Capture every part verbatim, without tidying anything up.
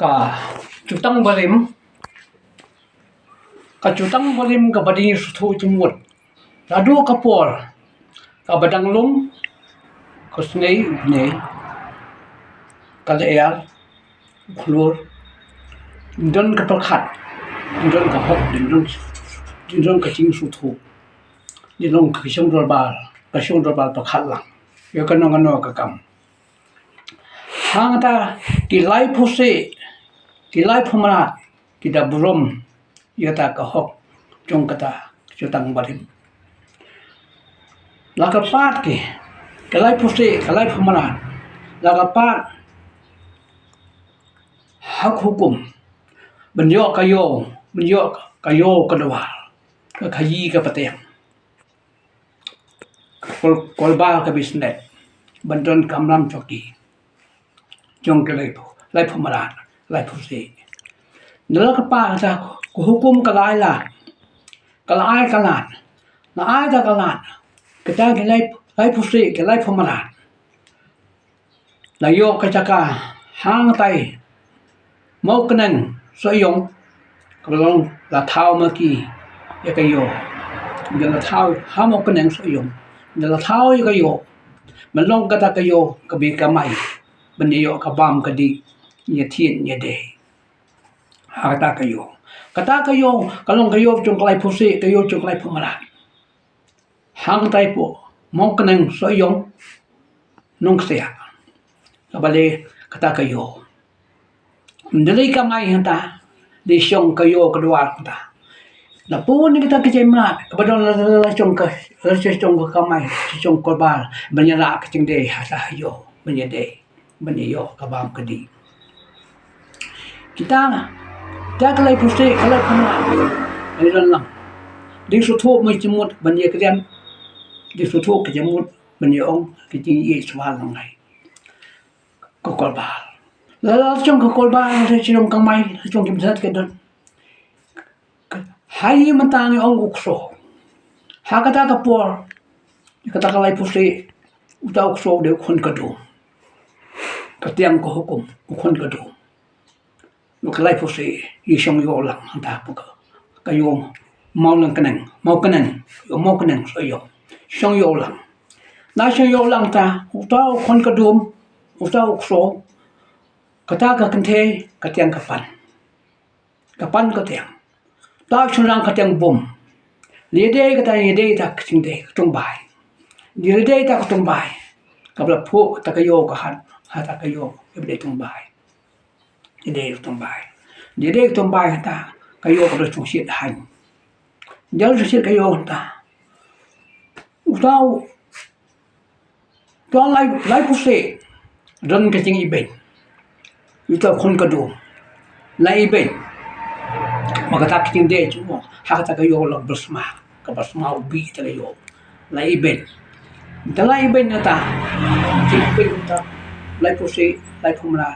Ka jutang barim, ka jutang barim kaba dei suthu jingmut. Naduh ka por kaba dang lum, ka sngi, u bnai, ka lyer, u khlur, dang don ka pyrkhat, dang don ka hok, dang don, dang don ka jingsuthu, dang don ka shong dorbar, ka shong dorbar pyrkhat lang ïa kano kano ka kam. Hangta ki laiphew, ki laiphew mrad ki da burom ïa kata ka hok jong kata ka jutang barim. La ka pat ki, ki laiphew, ki laiphew mrad, la ka pat ha ka hukum ban ïoh ka ïew, ban ïoh ka ïew ka dwar, ka khaïi ka pateng, ka kol-, kolbar ka bisnet, ban don kamram choki jong ki laiphew, laiphew mrad, laiphew shi. Na la ka pat kata ka hukum ka la ai lad, ka la ai ka lad, la ai da ka lad, kata ki lai, laiphew shi, ki laiphew mrad. La ïoh ka jaka hangtai Mawkneng Sohiong, kaba long la thaw ma ki ïa ka ïew. Ynda la thaw ha Mawkneng Sohiong, ynda la thaw ïa ka ïew, ban long kata ka ïew kaba ïa kamai, ban ïa ïoh ka bam ka dih, ïa thied ïa dei. Ha kata ka ïew, kata ka ïew ka long ka ïew jong ka laiphew shi, ka ïew jong ka laiphew mrad. Hangtai hapoh Mawkneng Sohiong, Nongksiah, kaba leh kata ka ïew. Ynda lei kamai hangta, dei shong ka ïew ka dwar hangta. La bun kita ki jingmrad kaba don la, la, la shong ka, la shong ka kamai, shong kolbar, ban ïarap ka jingdei ha kata ka ïew, ban ïadei, ban ïa ïoh ka bam ka dih. Kita, kita ki laiphew shi, ki laiphew mrad, ïa don lang. Dei suthu ma jingmut ban ïa kren, dei suthu ka jingmut ban ïa ong ka jingïeit shuwa lang ngai. Ka kolbar. La, la shong ka kolbar, la shong kamai, la shong ki mrad ki don. Ha ïing mynta ngi ong u kso. Ha kata ka por, kata ka laiphew shi, uta u kso u dei u khun ka dum. Ka tiang ka hukum, u khun ka dum. Ka laiphew shi, i shong ïew lang hangta hapoh ka, ka ïew Mawlyngkneng, Mawkneng, ïew Mawkneng Sohiong. Shong ïew lang. Na shong ïew lang ta, uta u khun ka dum, uta u kso, kata ka kynthei, ka tiang ka pan. Ka pan ka tiang. Ta shynrang ka tiang bum. Lei dei kata, lei dei ta ka jingdei ka tungbai. Lei dei ta ka tungbai. Kaba la phuh kata ka ïew ka hat, ha ta ka ïew, ïa ba dei tungbai. Lei dei ka tungbai. Lei dei ka tungbai kata ka ïew kaba la shong shit hain. Ynda la shong shit ka ïew kata, uta u Don lai, laiphew shi, don ka jingibeiñ. Uta u khun ka dum la ibeiñ. Ma kata ka jingdei jong u ha kata ka ïew la bsma, ka bsma u bih ta ka ïew. La ibeiñ. Te la ibeiñ nata, jingibeiñ uta, laiphew shi, laiphew mrad,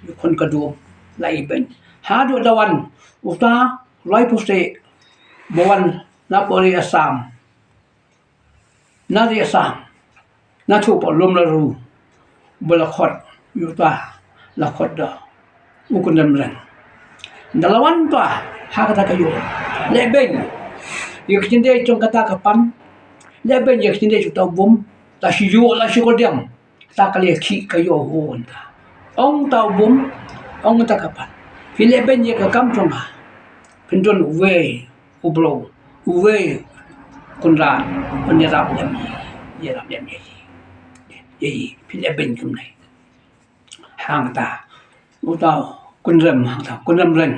u khun ka dum la ibeiñ. Haduh da wan uta laiphew shi ba wan na pori Assam. Na ri Assam, na thuh pa lum la ru, ba la khot, ïa uta, la khot da u Kynrem Reng. Da la wan uta ha kata ka ïew, la ibeiñ ïa ka jingdei jong kata ka pan, la ibeiñ ïa ka jingdei jong uta u bum, la shu ïuh, la shu kyrdiam. Ta ka leh khih ka ïew u ong ta. Ong ta u bum, ong ta ka pan. Phi leh beiñ ïa ka kam jong nga. Phin don uwei u briew, uwei u kynrad, ban ïarap lem ïa, ïarap lem ïa, ïa, ïa, phi leh beiñ kumne. Hangta, uta u Kynrem, hangta u Kynrem Reng.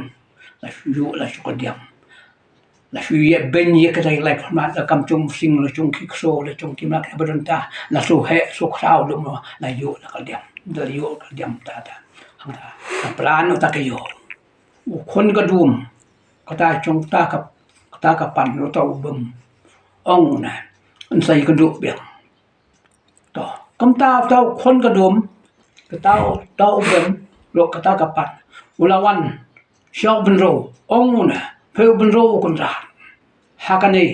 La shu ïuh, la shu kyrdiam. La shu ïa beiñ ïa ka dei lai pynmat la kam jong u sing la jong ki kso la jong ki mak ba don ta la shu heh shu khraw dum la ïoh la ka diam la ïoh ka diam ta ta. Hangta la pran uta ka ïoh. U khun ka dum kata jong ta ka, kata ka pan uta u bum. Ong na yn sa ïa ka duh biang. To, kumta uta u khun ka dum, kata u, uta u bum, ruh kata ka pan. U la wan sha u bynriew, ong u na, phi u bynriew u kynrad. Ha kane,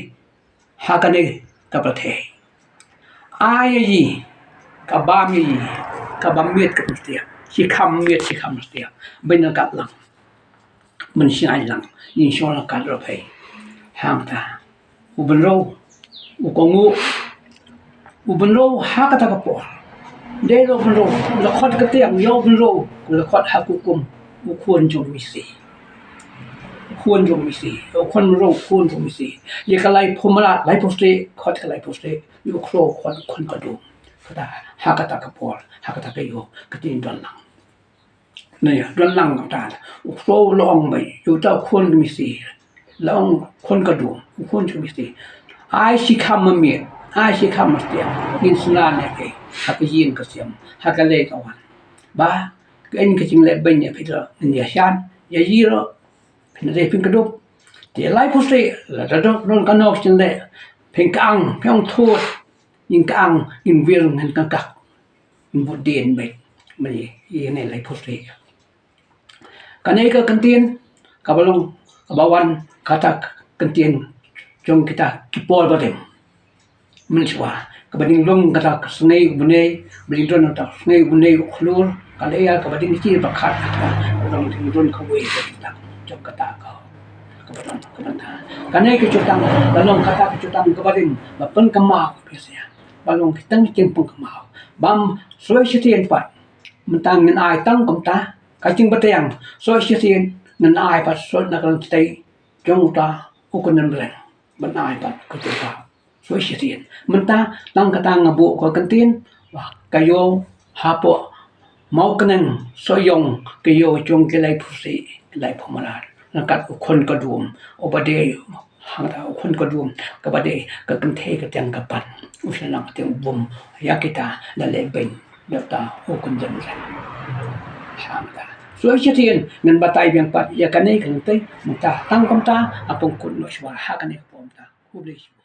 ha kane ka pyrthei. Ai ïa i, ka bam ïa i, ka bam miet ka pyrthei. Shi kham miet shi kham stiang. Beiñ na kat lang. Beiñ shi ngai lang. Yin shong la kat ro phei. Hangta. U bynriew. U kohnguh. U bynriew ha kata ka por. Dei u bynriew. La khot ka tiang. Ïa u bynriew. La khot ha ku kum. U khun jong misi. U khun jong misi. U khun bynriew. U khun jong misi. Ïa ka laiphew mrad. Laiphew seh. Khot ka laiphew seh. Ïa u kro khot khun ka dum. Kata. Ha kata ka por. Ha kata ka ïew. Ka tin don lang. Ne, don lang kata. U kro long bai, ïa uta u khun ka misi. Long khun ka dum, u khun ka misi. Ai shi kham ma miet, ai shi kham ma stiang. Ngin sngewsih ne ke, ha ka ïing ka sem, ha ka lei ka wan. Ba, ka ïing ka jingleh beiñ ne phi to, ngin ïa shan, ïa ïiro. Phin dei phin ka dum. Te laiphew seh, la da don, don ka nok jingleh. Phin ka ang, phin thut. Ngin ka ang, ngin wir, ngin ka kak. Bud dien beit. Mani, ïa ne laiphew seh. Kane ka kyntien, kaba long, kaba wan, kata ka kyntien, jong kita ki por ba dei. Mynshuwa, kaba dang long kata ka sngi u bnai, ba dang don kata ka sngi u bnai u khlur, ka la ïa kaba dang ki ba khat kata, kaba dang dang don kawei kata, jong kata ka. Kaba don, kaba don. Kane ka jutang, ba long kata ka jutang kaba dang, ba pynkynmaw, biasa. Ba long ki tang ki pynkynmaw. Bam, soi shisien pat. Mynta ngin ai tang kumta, ka jingbteng, soi shisien, ngin ai pat soi na ka lang kitei, jong uta, u kynrem reng, ban ai pat ka jong uta, soi shisien. Mynta, tang kata nga buh ka kyntien, wah, ka ïew, hapoh, maw kyneng, soi ïong, ka ïew jong ki laiphew seh, ki laiphew mrad. Ryngkat u khun ka dum, uba dei, hangta u khun ka dum, kaba dei, ka kynthei ka tiang ka pan. U sha nang ka tiang bum, ïa kita, la leh beiñ, ïa uta, u khun jan jan. Hangta. Soi shisien, ngin batai biang pat, ïa kane ka lynti, mynta, tang kumta, a pung kut noh shuwa, ha kane ka por mynta. Khublei shibun.